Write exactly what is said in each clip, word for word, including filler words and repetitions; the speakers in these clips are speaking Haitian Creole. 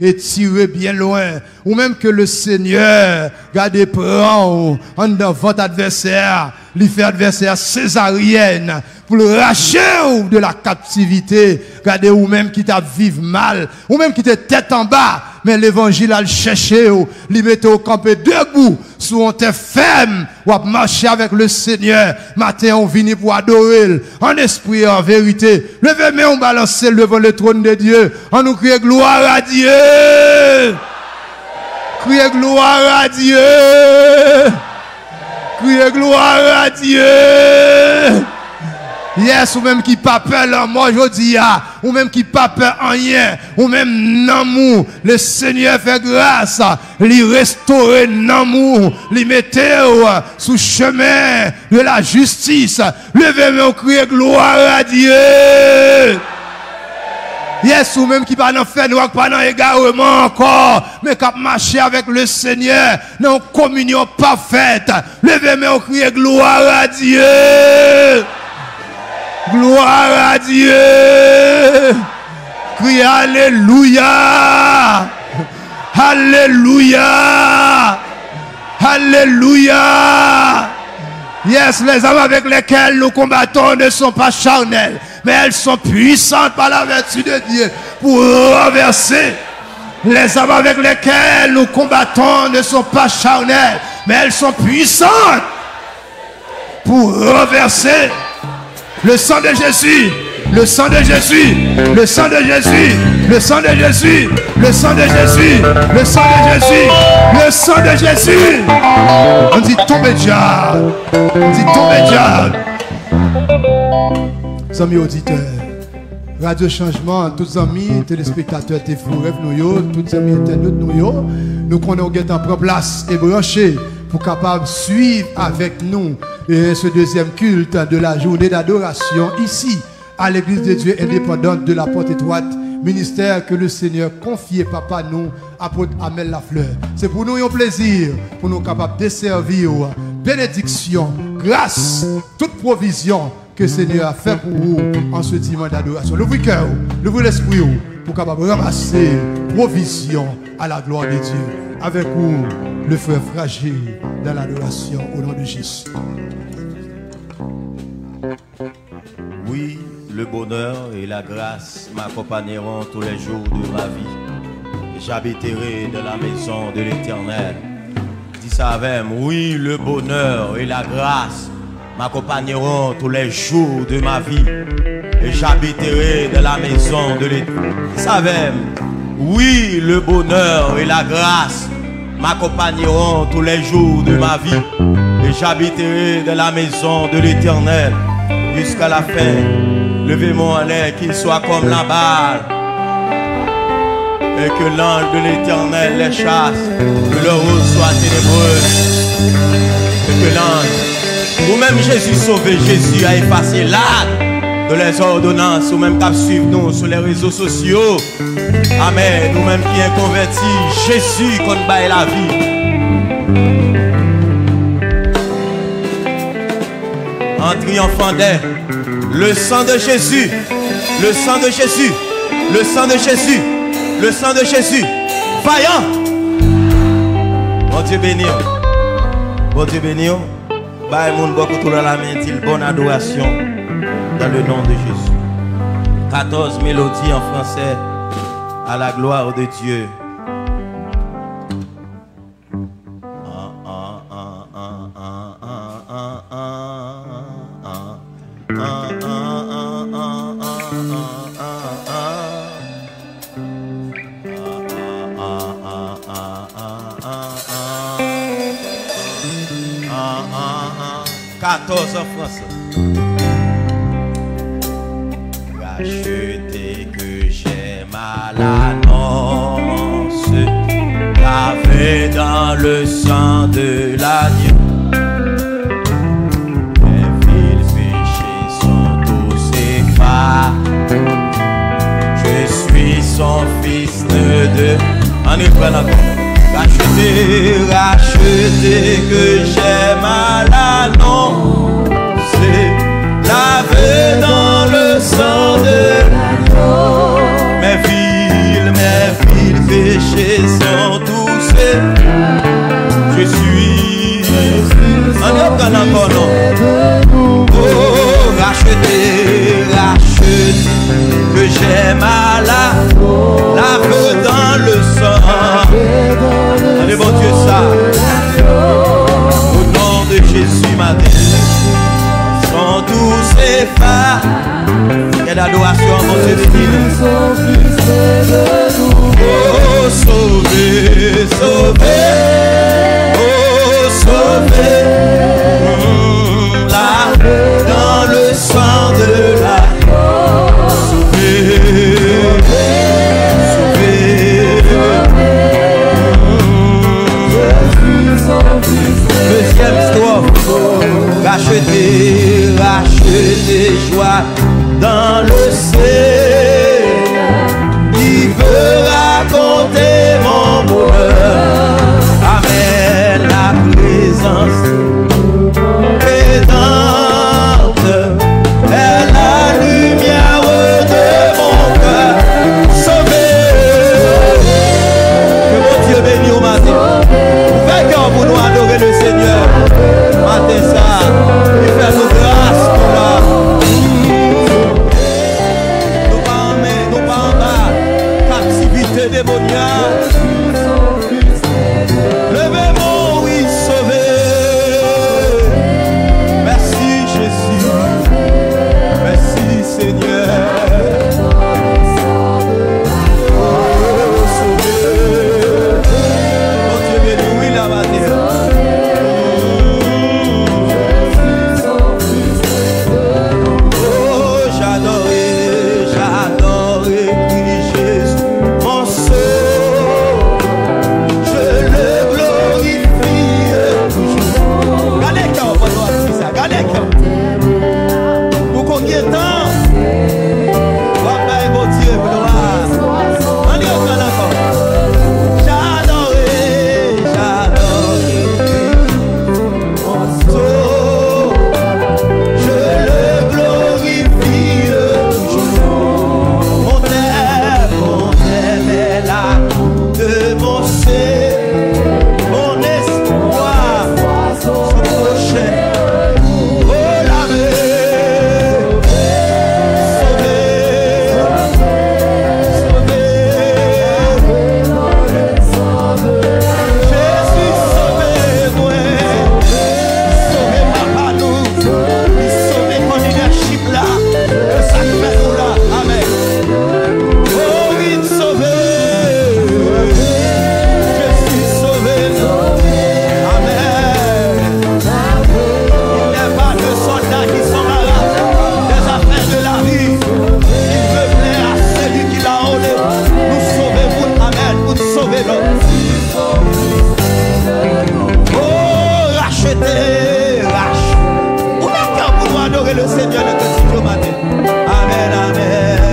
e tire byen lwen. Ou menm ke le Senyè, gade, pran w anndan vant advèsè a, li fè advèsè a sezaryèn pou l rache w de la kaptivite. Gade, ou menm ki t ap viv mal, ou menm ki te tèt anba, men levanjil al chèche w, li mete w kanpe debou sou yon tè fèm, w ap mache avèk le Senyè. Maten an, w vini pou adore l an espri e an verite. Leve men w, balanse l devan le trône de Dieu. An nou kriye gloire à Dieu. Kriye gloire à Dieu. Kriye gloire à Dieu. Yes, ou menm ki pa pè lanmò jodi a, ou menm ki pa pè anyen, ou menm nanm ou, le Senyè fè gras, li restore nanm ou, li mete w sou chemen de la jistis. Leve men w, kriye gloire à Dieu. Yes, ou menm ki pa nan fènwa, ki pa nan egareman ankò, men k ap mache avèk le Senyè nan yon kominyon pafèt. Leve men w, kriye gloire à Dieu. Gloire à Dieu. Kriye alelouya. Alelouya. Alelouya. Yes, les armes avec lesquelles nous combattons ne sont pas charnelles, mais elles sont puissantes par la vertu de Dieu pour renverser. Les armes avec lesquelles nous combattons ne sont pas charnelles, mais elles sont puissantes pour renverser. Le sang de Jésus, le sang de Jésus, le sang de Jésus, le sang de Jésus, le sang de Jésus, le sang de Jésus, le sang de Jésus. On dit tombe diable, on dit tombe diable. Zanmi oditè, Radyo Chanjman, tout zanmi, telespektatè Te Fou Rèv nou yo, tout zanmi entènot nou yo, nou konnen w gentan pran plas e branche pou kapab swiv avèk nou, e, ce deuxième culte de la journée d'adoration ici, à l'Église de Dieu indépendante de la Porte Étroite, ministère que le Seigneur confié papa nou, apot Amel Lafleur. Se pou nou yon plezi pou nou kapab desèvi w benediksyon, gras, tout pwovizyon ke Senyè a fè pou ou an se dimanch adorasyon. Louvri kè w, louvri lespri w pou kapab ranmase pwovizyon à la gloire de Dieu. Avec vous, le frère Fragile dans l'adoration au nom de Jésus. Oui, le bonheur et la grâce m'accompagneront tous les jours de ma vie. J'habiterai dans la maison de l'Éternel. Di sa avè m. Oui, le bonheur et la grâce m'accompagneront tous les jours de ma vie, et j'habiterai dans la maison de l'Éternel. Di sa avè m. Oui, le bonheur et la grâce m'accompagneront tous les jours de ma vie, et j'habiterai dans la maison de l'Éternel jusqu'à la fin. Leve men w anlè, qu'il soit comme Nabal, et que l'ange de l'Éternel les chasse, que leur route soit ténébreuse, et que l'ange. Ou menm Jezi sove, Jezi a efase lad de lèzòdonans. Ou menm k ap swiv nou sou lè rezo sosyo, amèn. Ou menm ki en konvèti, Jezi konn bay lavi. An triyanfandè, le sang de Jésus, le sang de Jésus, le sang de Jésus, le sang de Jésus. Vayan. Bondye beni w. Bondye beni w. Bay moun bò kote w la lamen, di l bonne adoration dans le nom de Jésus. Quatorze mélodies en français à la gloire de Dieu. Quatorze en français. Racheté que j'aime à l'annonce, lavé dans le sang de l'agneau. Mes vils péchés sont tous effaces. Je suis son fils de Dieu. Ann reprann ankò. Racheté, racheté que j'aime à l'annonce, lavé dans le sang de l'agneau. Mes vils, mes vils Sauvé, oh, sauvé, mm, lavé dans le sang de l'agneau. Sauvé, sauvé, mm. Deuxième strophe. Racheté, racheté, joie dans le Seigneur qui veut raconter mon bonheur. Amen. La présence aidante est la lumière de mon cœur. Sauvé. Que Bondye beni w maten. Ouvè kè w pou nou adore le Senyè. Maten sa, li fè nou gras pou la. Nou pa anba, nou pa anba kaptivite demonyal. Leve men w, wi, sove. Mèsi, Jezi. Mèsi, Senyè. Oh, sove. Bondye beni w, wi, la maten. Oh, j'adore, j'adore, oui, Jésus, mon sauveur, je le glorifie toujours. Gade kè w pandan w ap di sa, gade kè w. Pou konbyen tan w ap bay Bondye glwa? Ann reprann ankò. J'adore, j'adore. Je le glorifie toujours. Mon terre, mon terre est là de mon ser, mon espoir, son prochain. Oh, lavé, sauvé, sove. Jezi, sove mwen. Sove papa nou. Li sove kò lidèchip la. E sa k fè nou la. Amèn. Oh, wi, sove. Jezi, sove nou. Amèn. Il n'est pas de soldat qui s'embarrasse des affaires de la vie. Il veut plaire à celui qui l'a ordonné. Nou sove moun, amèn, pou n sove lòt. Oh, rachete, rache. Ou dakò pou nou adore le Senyè nan kantik yo maten? Amèn, amèn.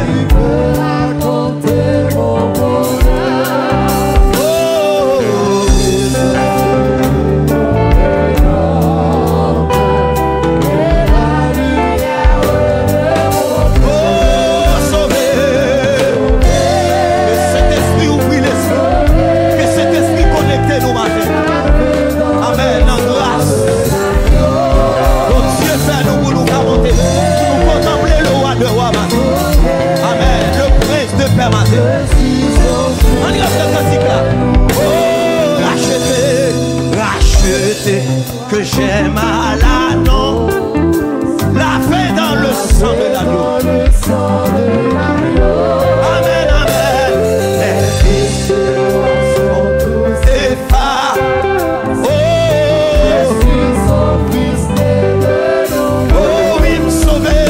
Oh, sove. Ke Sentespri ouvri lespri. Ke Sentespri konekte nou maten. Amèn. Nan gras. Bondye fè nou pou nou ka monte. Pou nou kontanple le wa dè wa maten. Amèn. Le prens de pè maten. Ann rantre kantik la. Oh, rachete, rachete, que j'aime à la non. Lavé dans le sang de l'agneau. Amèn, amèn. Les fils de l'homme sont tous effaces. Oh, oh, wi, m sove.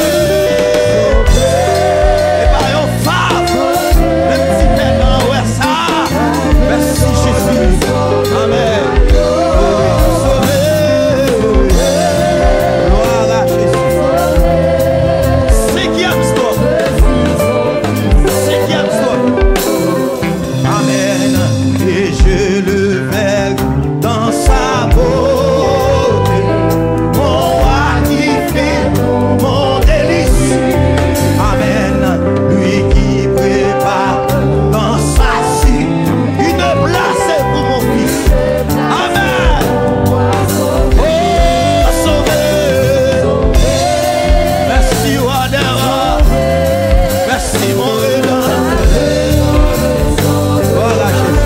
E pa yon fav, menm ti pèdan wè sa. Mèsi, Jezi. Amèn. Oh, wi, m sove. Glwa a Jezi. Senkyèm stòp. Senkyèm stòp. Amen. Et je le verrai dans sa beauté. Mon roi qui fait mon délice. Amen. Lui qui prépare dans sa cité une place pour mon fils. Amen. Oh, sauvé. Merci, roi des rois. Merci, mon Rédempteur. Glwa a Jezi.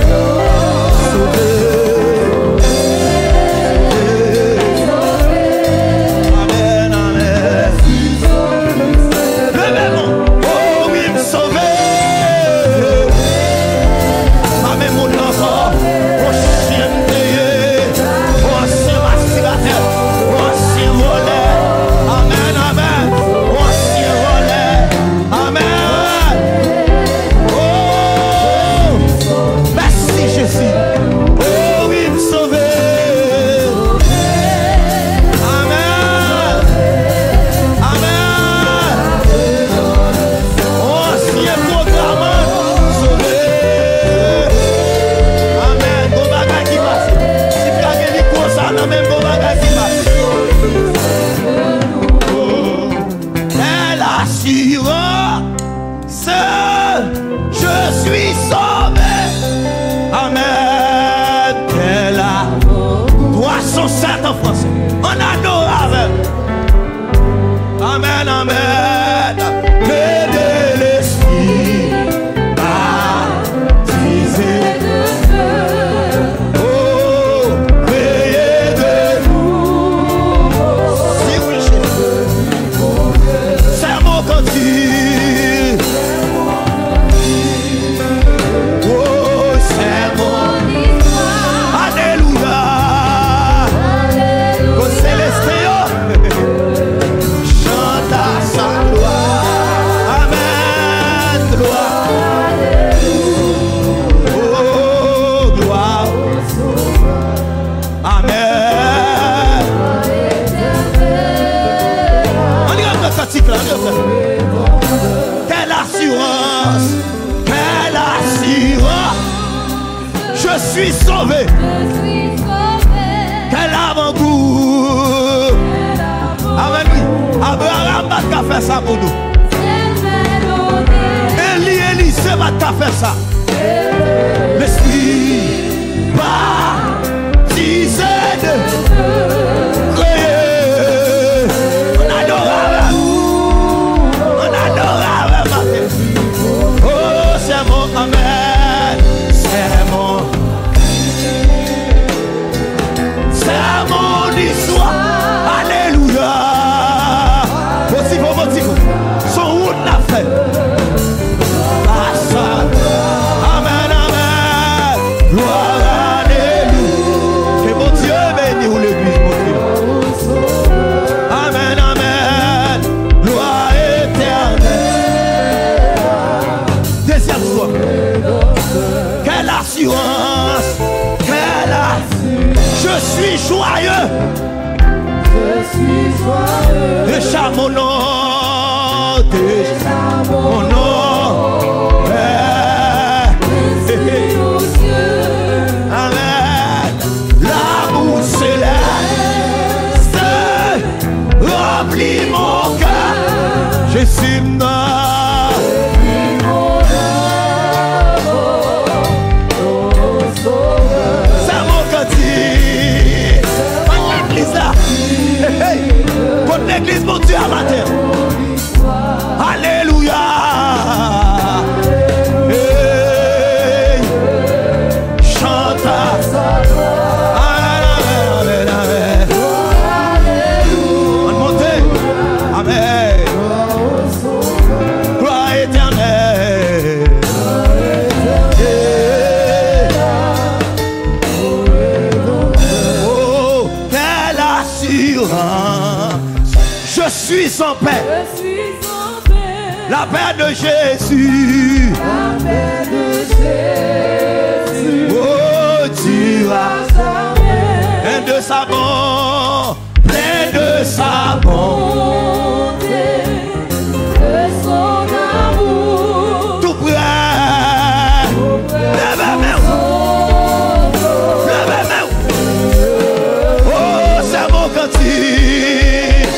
Je suis sauvé. Quel avant-goût. Amèn, wi. Abraram pa t ka fè sa pou nou. Eli, Elize pa t ka fè sa. Lespri batize de kreye. Ann adore avè m. Ann adore avè m maten. Oh, c'est mon amen. C'est mon C'est mon histoire. Alelouya. Motive w, motive w. Se yon wout n ap fè. Pasa. Amèn, amèn. Glwa, alelouya. Ke Bondye beni w, legliz Bondye. Amèn, amèn. Glwa etènèl. Dezyèm swa. Kè la assurance, quelle a-, je suis joyeux. Déjà mon nom, déjà mon nom. Eh, eh, eh. Amen. L'amour céleste remplit mon cœur. Je suis mort. Sa bon kantik. Ban legliz la. Hey, hey. Kot legliz Bondye a maten? Alelouya. Hey. Chanta. Amen, amen, amen, amen. Ann monte. Amen. Glwa etènèl. Oh, quelle assurance. Je suis en paix. Je suis en paix. La paix de Jésus. La paix de Jésus. Oh, Dieu. Plein de sa bonté. Plein de sa bonté, de son amour. Tou prè. Leve men w. Leve men w. Oh, c'est mon cantique.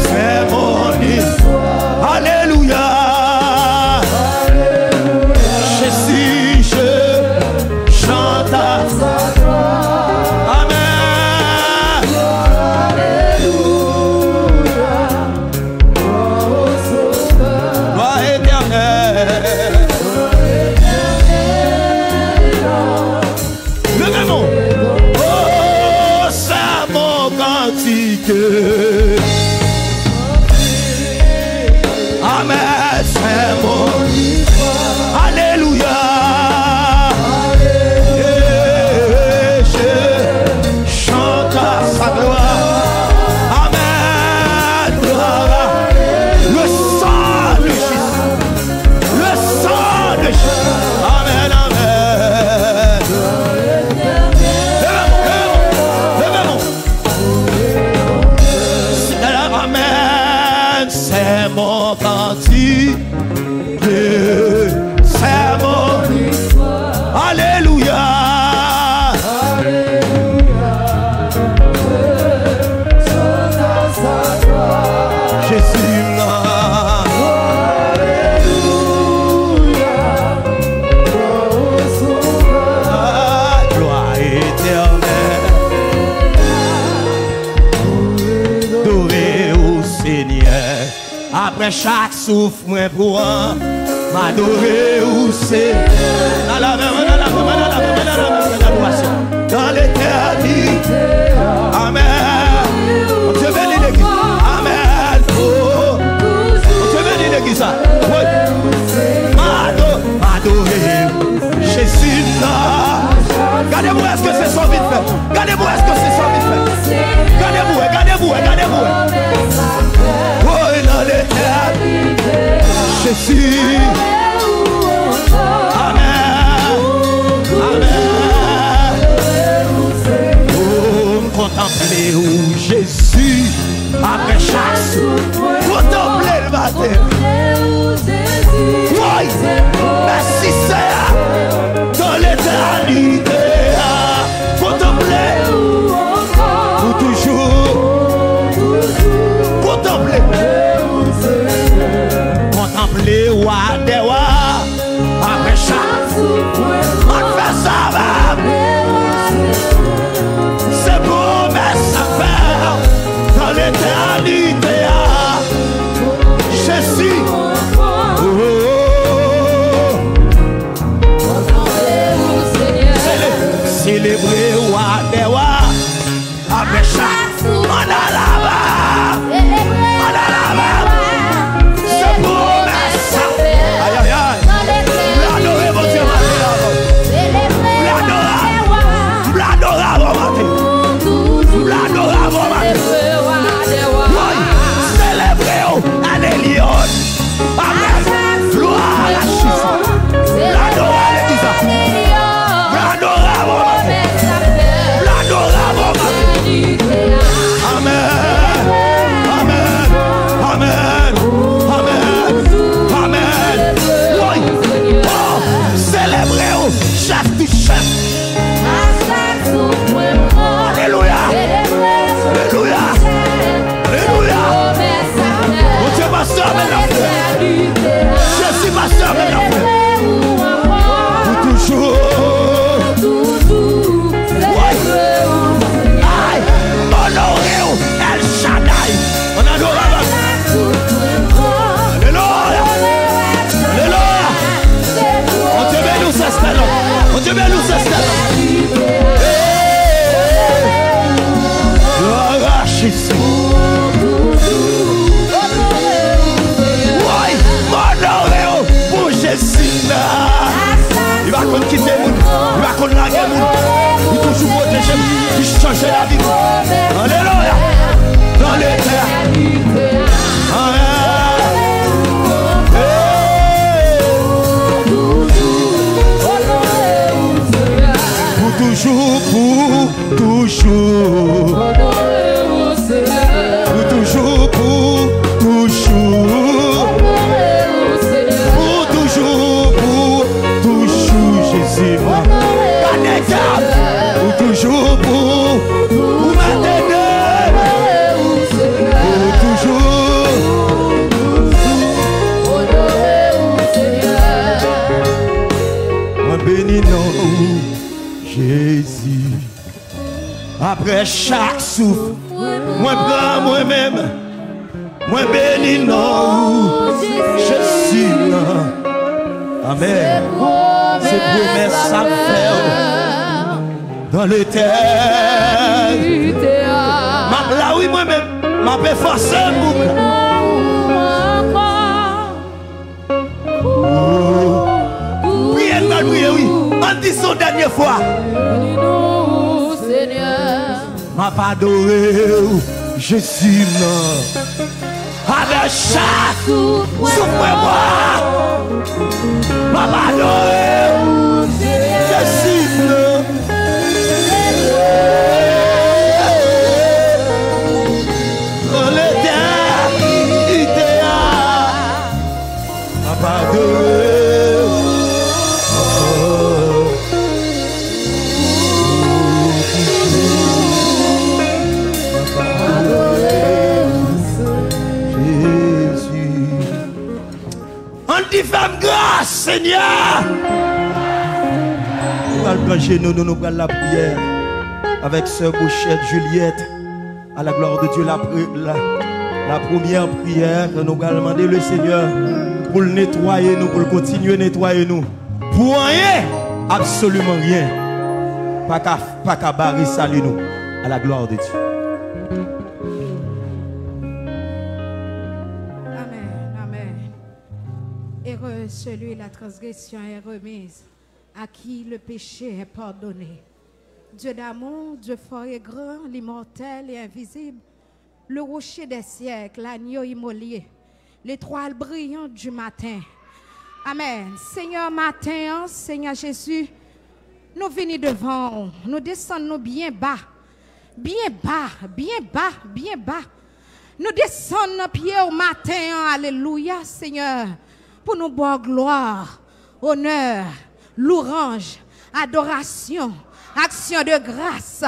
C'est mon histoire. Alelouya. Jésus, je chante à sa gloire. Amen. Alelouya. Gloire éternelle. Leve men w. Oh, c'est mon cantique. Amen, c'est mon. Alelouya. Eh, je chante à sa gloire. Amen, gloire. Le sang de Jésus. Le sang de Jésus. Amen, amen. Leve men w, leve men w, leve men w. Seigneur, amen. C'est mon cantique. C'est mon. Alelouya. Jésus, non. Ah, gloire éternelle. Adore ou, Senyè. Apre chak souf mwen pran, m adore ou, Senyè. Nan lavè mwen, nan lavè mwen, nan lavè mwen, nan lavè mwen, nan adorasyon. Dans l'éternité. Amen. Bondye beni legliz. Amen. Oh. Bondye beni legliz sa. Wi. M ado-, m adore ou. Jezi nan. Gade pou wè èske se sa w vin fè. Gade pou wè èske se sa w vin fè. Gade pou wè, gade pou wè, gade pou wè. Woy nan letènèl. Jezi. Amen. Amen. Oh, m kontanple ou, Jezi. Apre chak souf, kontanple l maten. Woy! Mèsi. Selebre wa dè wa. Apre sa, ann alaba. Ann alaba. Se pwomès sa. Ay, ay, ay. M vle adore Bondye maten an. M vle adore. M vle adore avè w maten. M vle adore avè w maten. Woy, selebre w, ale Lyon. Amèn. Glwa a la Jezi. L adore legliz la. L adore avè w maten. L adore avè w maten. Amèn. Amèn. Amèn. Amèn. Amèn. Woy. Oh, selebre w, chèf di chèf. Alelouya. Alelouya. Alelouya. Bondye pa sèvi l ap fè. Jezi pa sèvi l ap fè. Pou toujou. Woy. Ay, onore w, El Shaddai. Ann adore avè m. Alelouya. Alelouya. Bondye beni w, sè Stella. Bondye beni w, sè Stella. Hey! Glwa a Jezi. Woy, m onore w pou Jezi nan. Li pa konn kite moun. Li pa konn lage moun. Li toujou pwoteje m. Li chanje lavi m. Alelouya. Dans l'éternité. Amèn. Hey. Pou toujou, pou toujou. Pou toujou, pou toujou. Pou toujou, pou toujou, Jezi mwen. Pa nèg pou toujou, pou, pou maten. Pou toujou. Mwen beni non ou, Jezi. Apre chak souf, mwen pran mwen menm. Mwen beni non ou, Jezi. Amèn. Se pwomès sa m fè w dans l'éternité. M ap la wi mwen menm. M ap efase m pou mwen. Priye, n pral priye, wi. Ann di sa yon dènye fwa. M ap adore w, Jezi m nan. Avèk chak souf mwen pran. M ap adore w, Jezi m nan. Nan letènite a. M ap adore w. M ap adore w, Jezi. Ann di fè m gras, Senyè. Nou pral pran jenou nou, nou pral lapriyè avèk sè Bochette Juliette. À la gloire de Dieu, la, pri- la, la première prière, nou pral mande le Seigneur pou l netwaye nou, pou l kontinye netwaye nou. Pou anyen, absoliman ryen, pa ka, pa ka bare sali nou. À la gloire de Dieu. Amen, amen. Heureux celui la transgression est remise, à qui le péché est pardonné. Dieu d'amour, Dieu fort et grand, l'immortel et invisible, le rocher des siècles, l'agneau immolé, l'étoile brillante du matin. Amen. Senyè, maten an, Senyè Jezi, nou vini devan w, nou desann nou byen ba, byen ba, byen ba, byen ba. Nou desann nan pye w maten an, alelouya, Senyè, pou nou ba w glwa, onè, louwanj, adorasyon, aksyon de gras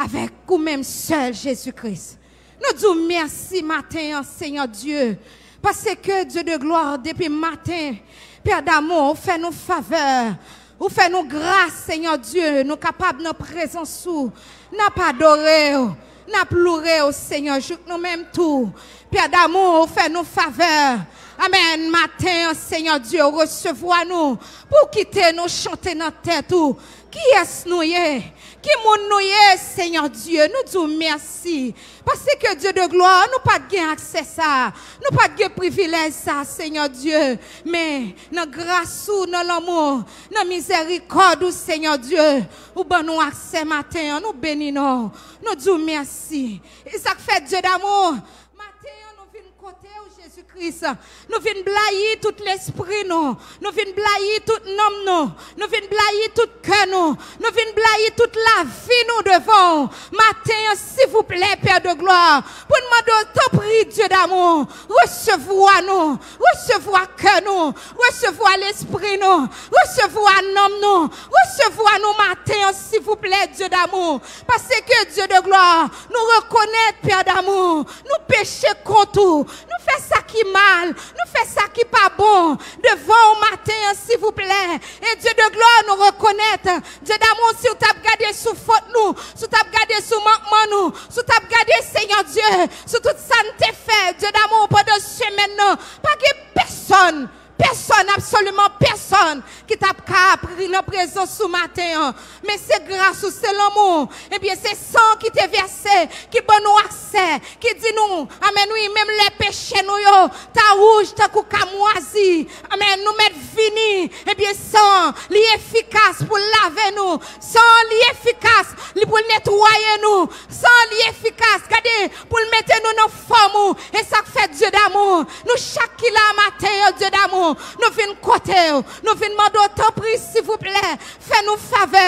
avèk ou menm sèl, Jezi Kris. Nou di w mèsi maten an, Senyè Dye, paske Dye de glwa, depi maten, Pè damou, ou fè nou favè, ou fè nou gras, Senyè Dye, nou kapab nan prezans ou. N ap adore w, n ap loure w, Senyè, jouk nou menm tou. Pè damou, ou fè nou favè. Amèn. Maten an, Senyè Dye, resevwa nou pou w kite nou chante nan tèt ou. Kiyès nou ye? Ki moun nou ye, Senyè Dye? Nou di w mèsi. Paske Dye de glwa, nou pa t gen aksè sa a. Nou pa t gen privilèj sa a, Senyè Dye. Men, nan gras ou, nan lanmou, nan mizèrikòd ou, Senyè Dye, ou ban nou aksè maten an. Nou beni non w. Nou di w mèsi. E sa k fè, Dye damou, maten an, nou vin kote w, Jezi Kris. Nou vin blayi tout lespri nou. Nou vin blayi tout nanm nou. Nou vin blayi tout kè nou. Nou vin blayi tout lavi nou devan w. Maten an, silvouplè, Pè de glwa, pou n mande w, tanpri, Dye damou, resevwa nou. Resevwa kè nou. Resevwa lespri nou. Resevwa nanm nou. Resevwa nou maten an, silvouplè, Dye damou. Paske, Dye de glwa, nou rekonèt, Pè damou, nou peche kont ou. Nou fè sa ki mal. Nou fè sa ki pa bon devan w maten an, silvouplè. E Dye de glwa, nou rekonèt, Dye damou, si w t ap gade sou fot nou, si w t ap gade sou mankman nou, si w t ap gade, Senyè Dye, sou tout sa n te fè, Dye damou, pandan semèn nan, pa gen pèsonn, pèsonn, absoliman pèsonn ki t ap ka pri-, nan prezans ou maten an. Men se gras ou, se lanmou w. Ebyen, se san ki te vèse, ki ban nou aksè, ki di nou, amèn, wi, menm lè peche nou yo ta wouj tankou kamwazi, amèn, nou mèt vini. Ebyen, san li efikas pou l lave nou. San li efikas, li pou l netwaye nou. San li efikas, gade, pou l mete nou nan fòm ou. E sa k fè, Dye damou, nou chak ki la maten an, Dye damou, nou vin kote w. Nou vin mande w, tanpri, silvouplè, fè nou favè,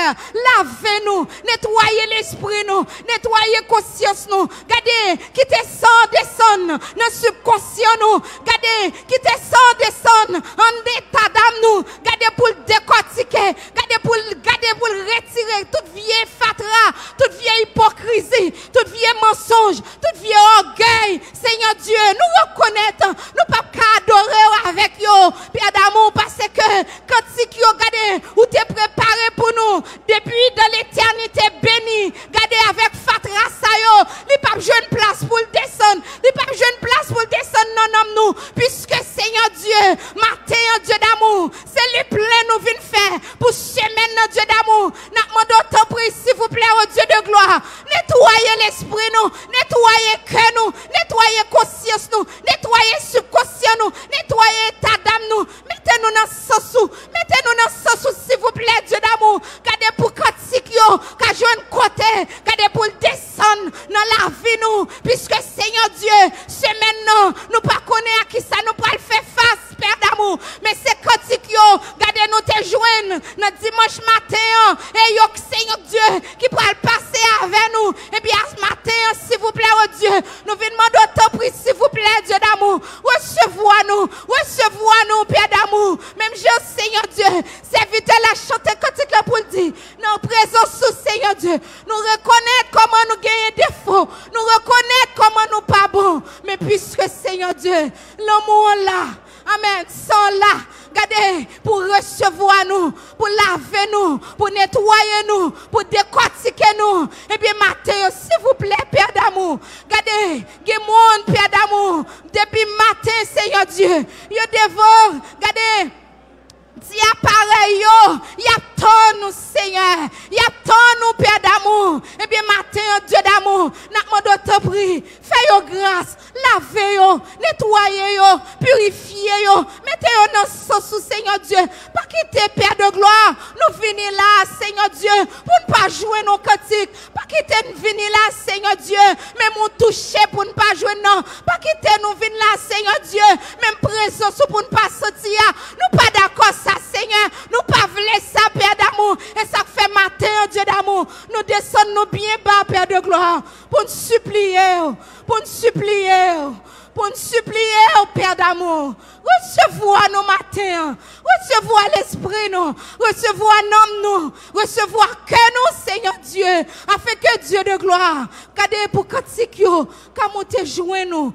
lave nou, netwaye lespri nou, netwaye konsyans nou. Gade, kite san desann nan sibkonsyan nou. Gade, kite san desann anndan etadam nou. Gade pou l dekòtike, gade pou l, gade pou l retire tout vye fatra, tout vye ipokrizi, tout vye mansonj, tout vye ògèy. Senyè Dye, nou rekonèt nou p ap ka adore w avèk yo, Pè damou, paske kantik yo, gade, ou te prepare pou nou depi dan letènite beni. Gade, avèk fatra sa yo, li p ap jwenn plas pou l desann. Li p ap jwenn plas pou l desann nan nanm nou, piske, Senyè Dye, maten an, Dye damou, se li plen nou vin fè pou semèn nan, Dye damou. N ap mande w, tanpri, silvouplè, o Dye de glwa, netwaye lespri nou, netwaye kè nou, netwaye konsyans nou, netwaye sibkonsyan nou, netwaye etadam nou. Mete nou nan sans ou, mete nou nan sans ou, silvouplè, Dye damou. Gade pou kantik yo ka jwenn kote, gade pou l desann nan lavi nou, piske, Senyè Dye, semèn nan, nou pa konnen a kisa nou pral fè fas, Pè damou, men se kantik yo, gade, nou te jwenn nan dimanch maten an, e yo, Senyè Dye, ki pral pase avè nou. Ebyen, a maten an, silvouplè, o Dye, nou vin mande w, tanpri, silvouplè, Dye damou, resevwa nou, resevwa nou, Pè damou. Menm jan, Senyè Dye, sèvitè la chante kantik la pou l di, nan prezans ou, Senyè Dye, nou rekonèt kòman nou genyen defo, nou rekonèt kòman nou pa bon, men piske, Senyè Dye, lanmou an la, amèn, san la, gade, pou resevwa nou, pou lave nou, pou netwaye nou, pou dekòtike nou. Ebyen, maten an, silvouplè, Pè damou, gade, gen moun, Pè damou, depi maten, Senyè Dye, yo devan, gade, ti aparèy yo, y ap tann ou, Senyè, y ap tann ou, Pè damou. Ebyen, maten an, Dye damou, n ap mande w, tanpri, fè yo gras, lave yo, netwaye yo, pirifye yo, mete yo nan sans ou, Senyè Dye. Pa kite, Pè de glwa, nou vini la, Senyè Dye, pou n pa jwenn yon kantik. Pa kite n vini la, Senyè Dye, menm yon touche pou n pa jwenn nan. Pa kite nou vin la, Senyè Dye, menm prezans ou pou n pa santi a. Nou pa dakò sa, Senyè. Nou pa vle sa, Pè damou. E sa k fè maten an, Dye damou, nou desann nou byen ba, Pè de glwa, pou n sipliye w, pou n sipliye w, pou n sipliye w, Pè damou. Resevwa nou maten an. Resevwa lespri nou. Resevwa nanm nou. Resevwa kè nou, Senyè Dye. Afenke, Dye de glwa, gade pou kantik yo ka monte jwenn ou.